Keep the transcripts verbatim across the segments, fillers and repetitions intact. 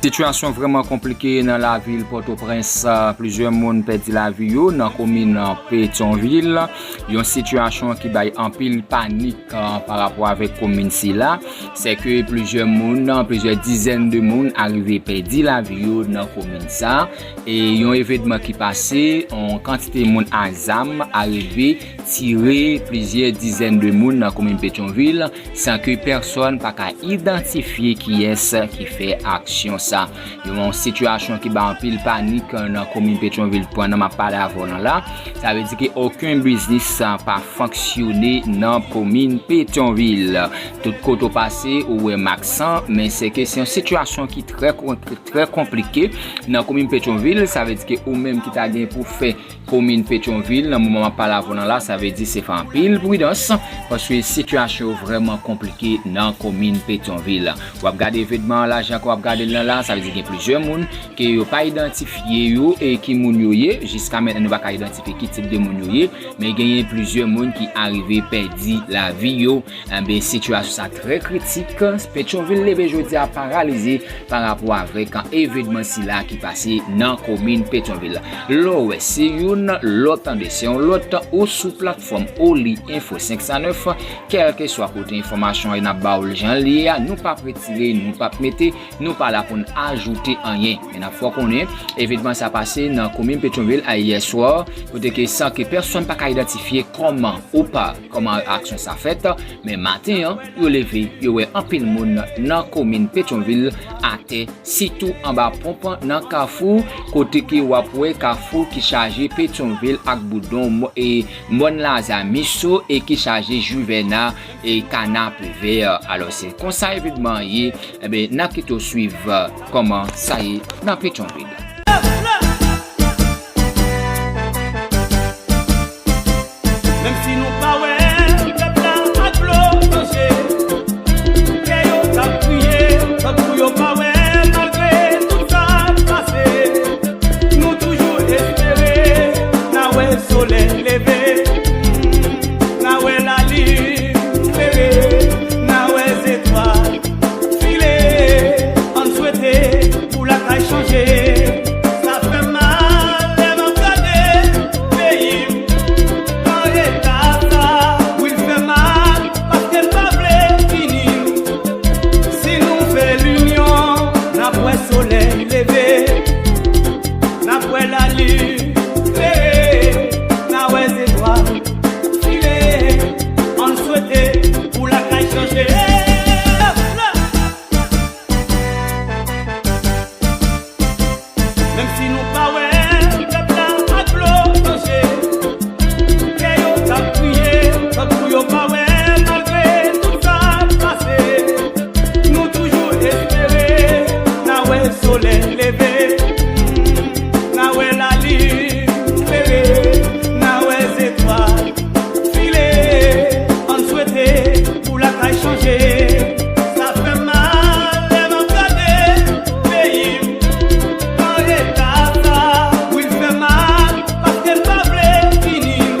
Sitiyasyon vrèman konplike nan lavil Pòtoprens. Plizyè moun pèdi lavi yo nan komin Petyonvil. Yon sitiyasyon ki bay anpil panik pa rapò avèk komin sila. Se ke plizyè moun, plizyè dizèn de moun arive pèdi lavi yo nan komin sa. E yon evènman ki pase, yon kantite moun a zam arive tire plizyè dizèn de moun nan komin Petyonvil, san ke pèsonn pa ka idantifye kiyès ki fè aksyon sa. Yon sitiyasyon ki bay anpil panik nan komin Petyonvil, pandan m ap pale avè w nan la. Sa vle di ke okenn biznis pa fonksyone nan komin Petyonvil. Tout kote w pase, ou wè maksan, men se ke se yon sitiyasyon ki trè, trè konplike nan komin Petyonvil. Sa vle di ke ou menm ki ta gen pou fè komin Petyonvil, nan moman m ap pale avè w nan la, sa vle di se fè anpil pridans, paske sitiyasyon yo vrèman konplike nan komin Petyonvil. W ap gade evènman an la, jan ke w ap gade l nan la, sa vle di gen plizyè moun ke yo pa idantifye yo e ki moun yo ye. Jiska mentnan, nou pa ka idantifye ki tip de moun yo ye, men genyen plizyè moun ki arive pèdi lavi yo. Enben, sitiyasyon sa trè kritik. Petyonvil leve jodi a paralize pa rapò avèk evènman sila ki pase nan komin Petyonvil. Lè w wè se youn, lè w tande se yon lòt, ou sou platfòm Oli Enfo senk san nèf, kèlkeswa kote enfòmasyon an n ap ba w l jan l ye a, nou p ap retire, nou p ap mete, nou pa la pou n ajoute anyen. Men n ap fè w konnen, evènman sa pase nan komin Petyonvil ayè swa, kote ke san ke pèsonn pa ka idantifye kòman ou pa, kòman aksyon sa fèt, men maten an, yo leve, yo wè anpil moun nan komin Petyonvil atè, sitou anba ponp nan Kafou, kote ke w ap wè Kafou ki chaje Petyonvil ak Boudon, mo-, e Mòn Laza, Miso, e ki chaje Juvèna e Kanapevè. Alò, se konsa evènman an ye. Enben, n ap kite w swiv, eh, kòman sa ye nan Petyonvil. Menm si nou pa wè pèp la ak dlo nan je, kè yo t ap kriye, tankou yo pa wè, malgre tout sa k pase. Nou toujou espere n a wè solèy leve, n a wè lalin klere, n a wè zetwal file. Ann swete pou lakay chanje. Sa fè m mal lè m ap gade peyi m nan eta sa. Wi, l fè mal paske n pa vle ini l. Si nou fè linyon, n ap wè solèy leve, n ap wè lalin klere, n a wè zetwal file. Ann swete pou lakay chanje. Menm si nou pa wè pèp la ak dlo nan je, kè yo t ap kriye, tankou yo pa wè, malgre tout sa k pase. Nou toujou espere n a wè solèy leve, n a wè lalin klere, n a wè zetwal file. Ann swete pou lakay chanje. Sa fè m mal lè m ap gade peyi m nan eta sa. Wi, l fè mal paske n pa vle ini l.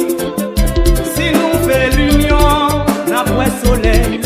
Si nou fè linyon, n ap wè solèy